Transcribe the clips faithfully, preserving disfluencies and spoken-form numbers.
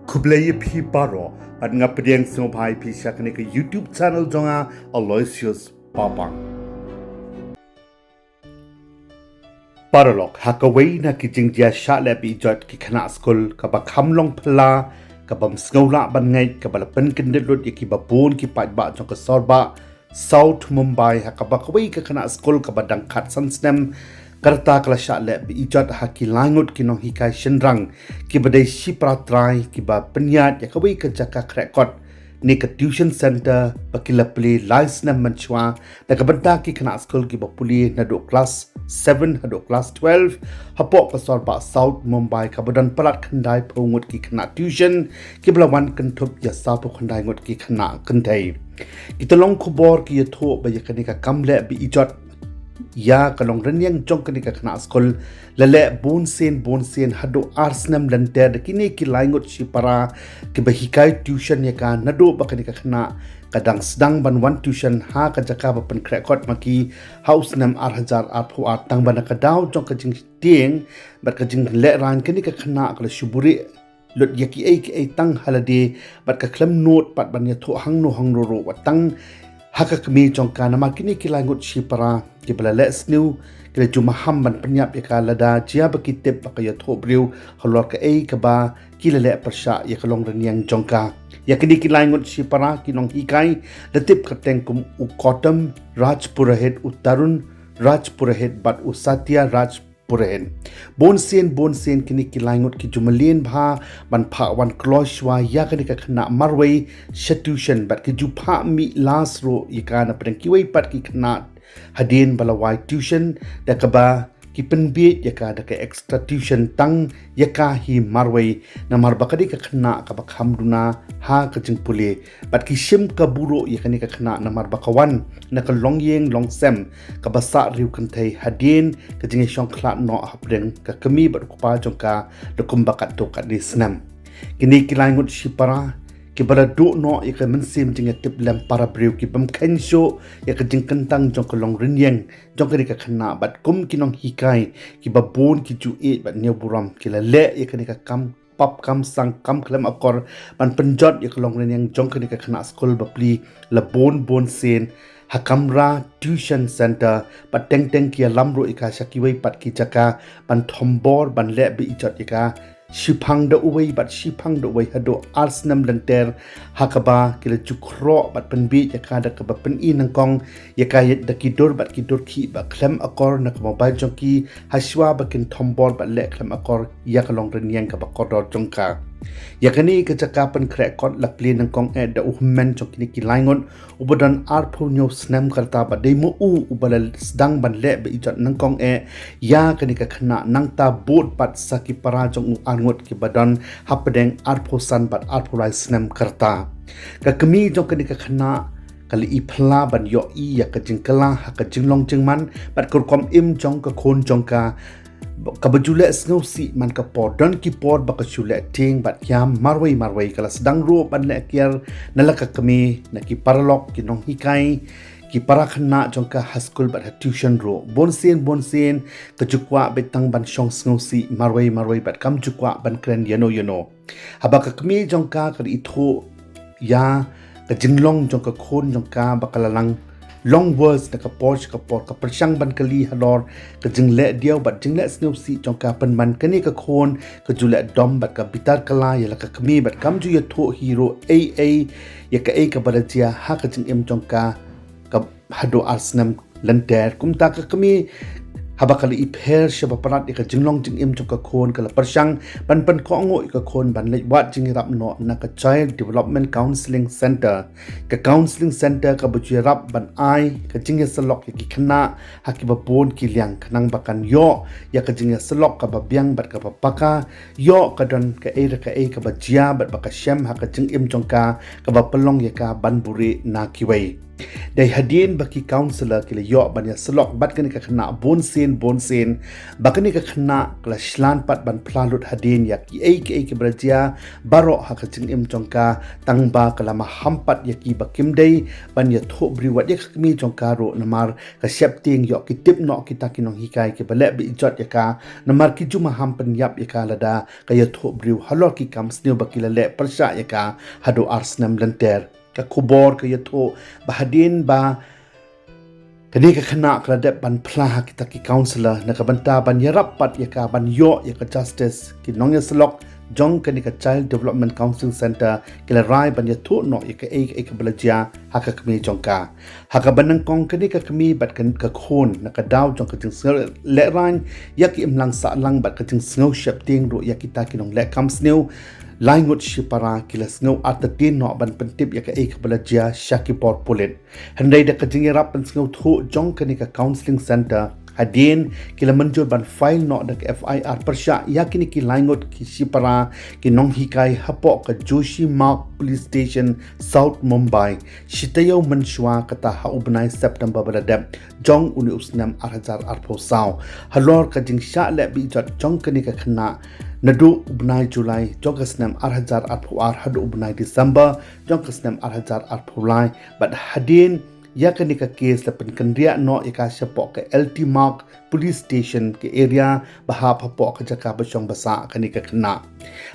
Khublei ïa phi baroh, bad nga pdiang sngewbha ïa phi sha kane ka YouTube channel jong nga, Aloysius Papang. Paralok, ha kawei na ki jingjia shah leh beh ijot ki khynnah skul, kaba kham long phylla, kaba ym sngewlah ban ngeit, kaba la pynkyndit lut ïa kiba bun ki paidbah jong ka Sorbah South Mumbai, ha kaba kawei ka khynnah skul kaba dang khatsan snem ka rta ka la shah leh beh ijot ha ki lai ngut ki nonghikai shynrang kiba dei shipara trai, kiba pynïaid ïa kawei ka jaka khreh kot ne ka tuition center ba ki la plie lai snem mynshuwa na ka bynta ki khynnah skul kiba pule naduh klas seven haduh klas twelve hapoh ka Sorbah South Mumbai, kaba don palat khyndai phew ngut ki khynnah tuition kiba la wan kynthup ïa sawphew khyndai ngut ki khynnah kynthei. Kita long khubor ki ïathuh ba ïa kane ka kam leh beh ijot ïa ka long rynïeng jong kane ka khynnah skul la leh bun sien bun sien haduh ar snem lynter da kine ki lai ngut shipara kiba hikai tuition ïa ka, naduh ba kane ka khynnah ka dang sdang ban wan tuition ha ka jaka ba pynkhreh kot ma ki ha u snem ar hajar arphew ar, tang ba na ka daw jong ka jingtieng bad ka jinglehrain kane ka khynnah ka la shu buhrieh lut ïa kiei kiei tang ha lade, bad ka khlem nud pat ban ïathuh hangno hangno ruh, wat tang ha ka kmie jong ka. Namar kine ki lai ngut shipara kiba la leh sniew ki la ju maham ban pynïap ïa ka lada jia ba ki tip ba ka ïathuh briew halor kaei kaba ki la leh pyrshah ïa ka long rynïeng jong ka. Ïa kine ki lai ngut shipara ki nonghikai la tip kyrteng kum u Gautam Rajpurohit, u Tarun Rajpurohit bad u Satya Raj Purohit. Bun sien bun sien kine ki lai ngut ki ju mlien bha ban phah wan kloi shuwa ïa kane ka khynnah marwei sha tuition, bad ki ju phah mih las ruh ïa ka na pdeng kiwei pat ki khynnah hadien ba la wai tuition, da kaba ki pynbiej ïa ka da ka extra tuition tang ïa ka hi marwei, namar ba ka dei ka khynnah kaba kham duna ha ka jingpule. Bad ki shim kabu ruh ïa kane ka khynnah namar ba ka wan na ka longïing longsem kaba sah riew kynthei hadien ka jingïashong khlad noh hapdeng ka kmie bad u kpa jong ka da kumba katto katne snem. Kine ki lai ngut shipara kiba la duh noh ïa ka mynsiem jingïatiplem para briew, ki bym kheiñ shuh ïa ka jingkyntang jong ka long rynïeng jong kane ka khynnah, bad kum ki nonghikai kiba bun ki ju ïeit bad ñiewburom, ki la leh ïa kane ka kam pap kam sang kam khlem akor ban pynjot ïa ka long rynïeng jong kane ka khynnah skul ba plie la bun bun sien ha kamra tuition center, bad teng teng ki ïalam ruh ïa ka sha kiwei pat ki jaka ban thombor ban leh beh ijot ïa ka, shiphang da uwei bad shiphang da uwei haduh ar snem lynter, ha kaba ki la ju khroh bad pynbiej ïa ka da kaba pyni nyngkong ïa ka da ki dur bad ki dur khih ba khlem akor na ka mobile jong ki, ha shuwa ba kin thombor bad leh khlem akor ïa ka long rynïeng kaba kordor jong ka. Ïa kane ka jaka pynkhreh kot la plie nyngkong eh da u hynmen jong kine ki lai ngut, uba don arphew hynñiew snem ka rta, bad dei ma u uba la sdang ban leh beh ijot nyngkong eh ïa kane ka khynnah, nangta bud pat sa ki para jong u ar ngut kiba don hapdeng arphew san bad arphew lai snem ka rta. Ka kmie jong kane ka khynnah ka la iphylla ban ïohi ïa ka jingkylla ha ka jinglong jingman bad ka rukom im jong ka khun jong ka, kaba ju leh sngewsih man ka por. Don ki por ba ka shu leh tieng bad ïam marwei marwei, ka la sdang ruh ban leh kiar na la ka kmie, na ki paralok, ki nonghikai, ki para khynnah jong ka ha skul bad ha tuition ruh. Bun sien bun sien ka ju kwah beit tang ban shong sngewsih marwei marwei bad kam ju kwah ban kren ïano ïano. Haba ka kmie jong ka ka la ithuh ïa ka jinglong jong ka khun jong ka ba ka la lang long worse na ka por sha ka por, ka pyrshang ban kylli halor ka jingleh diaw bad jingleh sngewsih jong ka, pynban kane ka khun ka ju leh dom bad ka bitar kylla ïa la ka kmie bad kam ju ïathuh hi ruh ei ei ïa kaei kaba la jia ha ka jingim jong ka, ka haduh ar snem lynter. Kumta ka kmie, haba ka la ipher sha ba palat ïa ka jinglong jingim jong ka khun, ka la pyrshang ban pynkohnguh ïa ka khun ban leit wad jingïarap noh na ka Child Development Counselling Center. Ka counselling center kaba ju ïarap ban ai ka jingïasyllok ïa ki khynnah ha kiba bun ki liang, khnang ba kan ïoh ïa ka jingïasyllok kaba biang bad kaba paka, ïoh ka don kaei re kaei kaba jia bad ba ka shem ha ka jingim jong ka, kaba pynlong ïa ka ban buhrieh na kiwei. Dei hadien ba ki councillor ki la ïoh ban ïa syllok bad kane ka khynnah bun sien bun sien, ba kane ka khynnah ka la shlur pat ban phla lut hadien ïa kiei kiei kiba la jia baroh ha ka jingim jong ka, tang ba ka la maham pat ïa kiba kim dei ban ïathuh briew wat ïa ka kmie jong ka ruh namar ka sheptieng ïoh ki tip noh kita ki nonghikai kiba leh beh jot ïa ka, namar ki ju maham pynïap ïa ka lada ka ïathuh briew halor ki kam sniew ba ki la leh pyrshah ïa ka haduh ar snem lynter. Ka khubor ka ïathuh ba hadien ba kane ka khynnah ka la dep ban phla ha kita ki councillor na ka bynta ban ïarap pat ïa ka ban ïoh ïa ka justice, ki nongïasyllok jong kane ka Child Development Counselling Centre ki la rai ban ïathuh noh ïa kaei kaei kaba la jia ha ka kmie jong ka. Ha kaba nyngkong, kane ka kmie bad ka, ka khun na ka daw jong ka jingsngew lehraiñ ïa ki imlang sahlang bad ka jingsngew sheptieng ruh ïa kita ki nongleh kam sniew, lai ngut shipara ki la sngew artatien noh ban pyntip ïa kaei kaba la jia sha ki bor pulit. Hynrei da ka jingïarap pynsngewthuh jong kane ka counselling centre, hadien ki la mynjur ban file noh da ka F I R pyrshah ïa kine ki lai ngut ki shipara ki nonghikai hapoh ka Joshi Marg Police Station, South Mumbai, shi taïew mynshuwa, kata ha u bnai September ba la dep jong une u snem ar hajar arphew saw. Halor ka jingshah leh beh jot jong kane ka khynnah naduh u bnai July jong ka snem ar hajar arphew ar haduh u bnai December jong ka snem ar hajar arphew lai, bad hadien ïa kane ka case la pynkynriah noh ïa ka shapoh ka L T Marg Police Station, ka area ba hap hapoh ka jaka ba shong ba sah kane ka khynnah.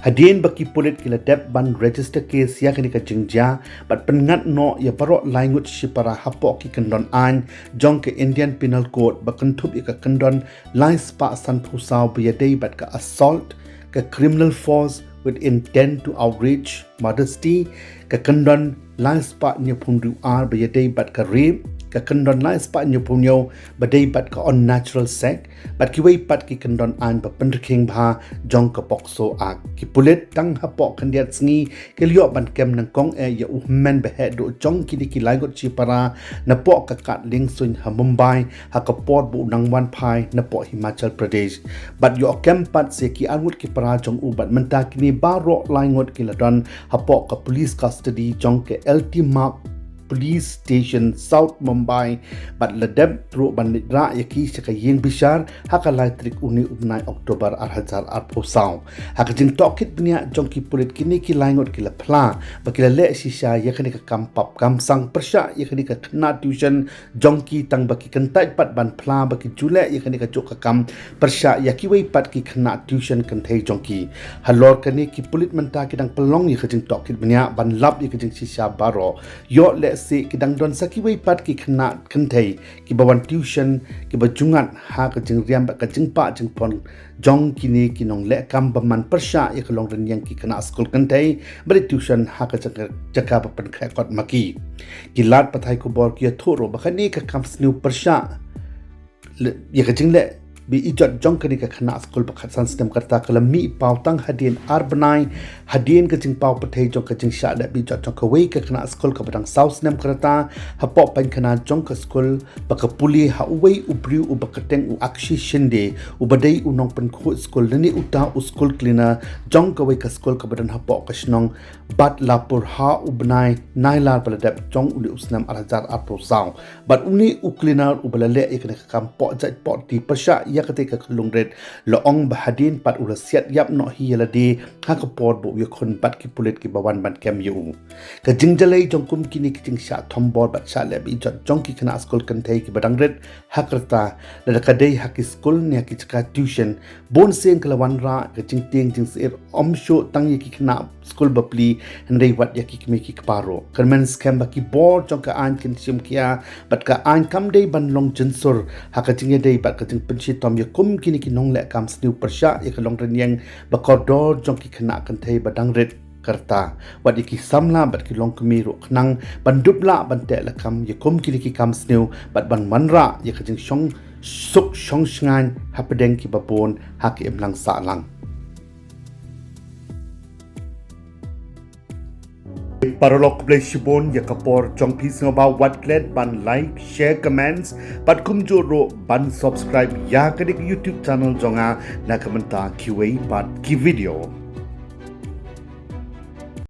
Hadien ba ki pulit ki la dep ban register case ïa kane ka jingjia bad pynngat noh ïa baroh lai ngut shipara hapoh ki kyndon aiñ jong ka Indian Penal Code ba kynthup ïa ka kyndon lai spah sanphew saw ba ïadei bad ka assault, ka criminal force with intent to outrage modesty, ka kyndon lai spah hynñiewphew hynriew ar ba ïadei bad ka rape, ka kyndon lai spah hynñiewphew hynñiew ba dei bad ka unnatural sex, bad kiwei pat ki kyndon aiñ ba pynrkhing bha jong ka POCSO Act. Ki pulit tang hapoh khyndiat sngi ki la ïoh ban kem nyngkong eh ïa u hynmen ba heh duh jong kine ki lai ngut shipara napoh ka kad liengsuiñ ha Mumbai, ha ka por ba u nang wan phai napoh Himachal Pradesh. Bad ïoh kem pat sa ïa ki ar ngut ki para jong u, bad mynta kine baroh lai ngut ki la don hapoh ka police custody jong ka L T Marg Police Station, South Mumbai, bad la dep ruh ban leit rah ïa ki sha ka ïing bishar ha ka lai tarik une u bnai October ar hajar arphew saw. Ha ka jingtohkit bniah jong ki pulit, kine ki lai ngut ki la phla ba ki la leh shisha ïa kane ka kam pap kam seng pyrshah ïa kane ka khynnah tuition jong ki, tang ba ki kyntait pat ban phla ba ki ju leh ïa kane kajuh ka kam pyrshah ïa kiwei pat ki khynnah tuition kynthei jong ki. Halor kane, ki pulit mynta ki dang pynlong ïa ka jingtohkit bniah ban lap ïa ka jingshisha baroh. Ïoh lehse ki dang don sa kiwei pat ki khynnah kynthei kiba wan tuition, kiba ju ngat ha ka jingriam bad ka jingpah jingpon jong kine ki nongleh kam bymman pyrshah ïa ka longrynieng ki khynnah skul kynthei ba leit tuition ha ka jaka, jaka ba pynkhreh kot ma ki. Ki lad pathai khubor ki ïathuh ruh ba kane ka kam sniew pyrshah le-, ïa ka jingleh beh ijot jong kane ka khynnah skul ba khatsan snem ka rta ka la mih paw tang hadien ar bnai, hadien ka jingpaw pyrthei jong ka jingshah leh beh ijot jong kawei ka khynnah skul kaba dang saw snem ka rta hapoh paikhana jong ka skul, ba ka pule ha uwei u briew uba kyrteng u Akshi Shinde, uba dei u nongpynkhuid skul lane uta u school cleaner jong kawei ka skul kaba don hapoh ka shnong Badlapur ha u bnai Nailar ba la dep jong une u snem ar hajar arphew saw. Bad une u cleaner uba la leh ïa kane ka kam poh jait poh kti pyrshah ïa katei ka khyllung rit, la ong ba hadien pat u la siat ïap noh hi ïa lade ha ka por ba u ïakhun bad ki pulit kiba wan ban kem ïa u. Ka jingjyllei jong kum kine ki jingshah thombor bad shah leh beh ijot jong ki khynnah skul kynthei kiba dang rit ha ka rta, lada ka dei ha ki skul ne ha ki jaka tuition, bun sien ka la wanrah ka jingtieng jingsheptieng, ym shuh tang ïa ki khynnah skul bapli, hynrei wat ïa ki kmie ki kpa ruh. Kyrmen skhem ba ki bor jong ka aiñ kin shim khia bad ka aiñ kam dei ban long jynsur ha ka jingïadei bad ka jingpynshitom ïa kum kine ki nongleh kam sniew pyrshah ïa ka longrynieng ba kordor jong ki khynnah kynthei ba dang rit ka rta. Wat ïa ki samla bad ki longkmie ruh khnang ban dup lah ban teh lakam ïa kum kine ki kam sniew bad ban wanrah ïa ka jingshong suk shong shngaiñ hapdeng kiba bun ha ka imlang sahlang. Paralok, khublei shibun ïa ka por jong phi, sngewbha wat klet ban like, share, comments bad kumjuh ruh ban subscribe ïa kane ka YouTube channel jong nga na ka bynta kiwei pat ki video.